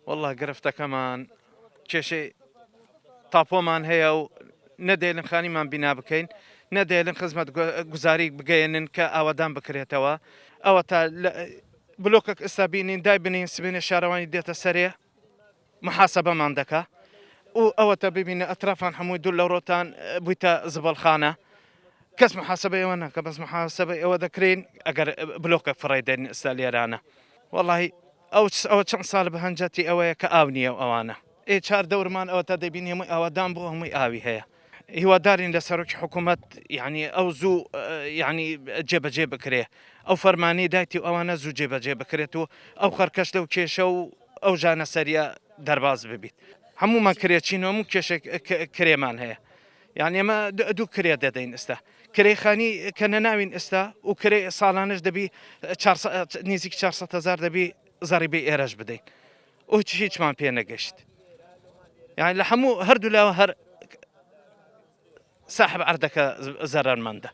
وەڵا گرفتەکەمان کێشەی تاپۆمان هەیە و نەدێلن خانیمان بینا بکەین نەدێلن خزمەت گوزاری بگەیەنن کە ئاوادان بکرێتەوە ئەوە تا بلۆکەک ئستا بینین دای بنین سبێنێ شارەوانی دێتە سەرێ محاسبەمان دەکا و ئەوەتە ببینە ئەترافان هەمووی دوور لە ڕۆتان بوویتە زبڵخانە کەس محاسبە ئێوە ناکە بەس محاسبە ئێوە دەکرین ئەگەر بلۆکە فڕێ دەن ئستا لێرانە وەڵی ئەو ئەوە چەند ساڵ بە هەنجەتی ئەوەیە کە ئاو نییە و ئەوانە ئێ چار دەورمان ئەوە تا دەبینی هەمووی ئاوادان بوو هەمووی ئاوی هەیە هیوادارین لە سەرۆکی حکوومەت یعنی ئەو زوو یعنی جێبەجێ بکرێ ئەو فەرمانی دایتی و ئەوانە زوو جێبەجێ بکرێت و ئەو خەرکەش لەو کێشە و ئەو ژانەسەریە دەرباز ببیت هەموومان کرێچین و هەموو کێشێک کرێمان هەیە یان ئێمە دوو کرێ دەدەین ئێستا کرێ خانی کە نەناوین ئێستا و کرێ ساڵانش دەبی نزیک 400 هزار دەبی زەڕیبەی ئێرەش بدەین و هیچ هیچمان پێ نەگەشت یان لە هەموو هەردوو لاوە هەر ساحب عەردەکە زەرەرمەندە.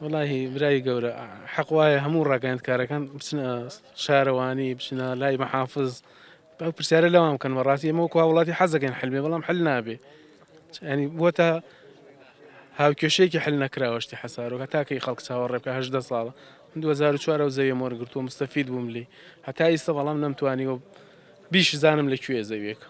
وەڵاهی برای گەورە حەق وایە هەموو ڕاگەیاندکارەکان بچنە شارەوانی بچنە لای محافز ئەو پرسیارە لەوان بکەن بەڕاستی ئێمە وەکو هاوڵاتی حەز دەکەین حل بێ بەڵام حل نابێ ینی بووەتە هاوکێشەیەکی حل نەکراوە شتی حەسارۆکە تاکەی خەڵک چاوەڕێ بکە 18 ساڵە من 2004 ئەو زەویەم وەرگرتووە مستەفید بووم لێی هەتا ئیستا بەڵام نەمتوانیوە بیشزانم لە کوێ زەویەکە.